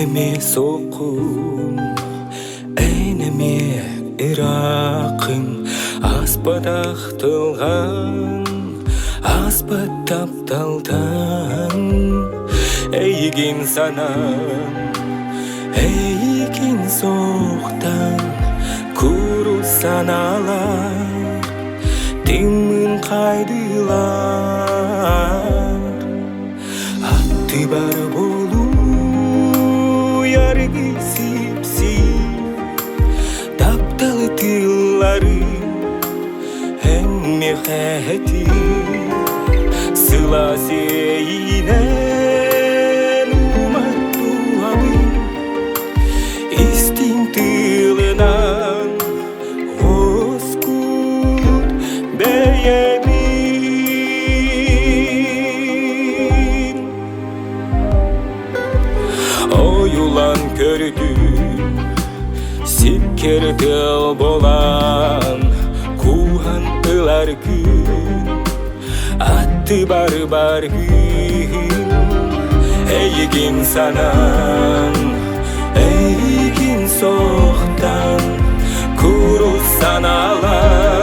Эн эмиэ суоххун, эн эмиэ ырааххын, ааспатах тылган, ааспат тапталтан эйигин санаан, эйигин суохтан курус санаалар тыыммын хайдыылар. Аттыбар буолуйар сипсиир таптал тыллары эн миэхэ сылаас иэйиинэн уматтуабын истиҥ тылынан Оскут бэйэбин Ойулан көрдүм сиккэр тыал болан кууһан ылар күн аттыбар баргын эйигин санаан эйигин сохтан курус санаалар.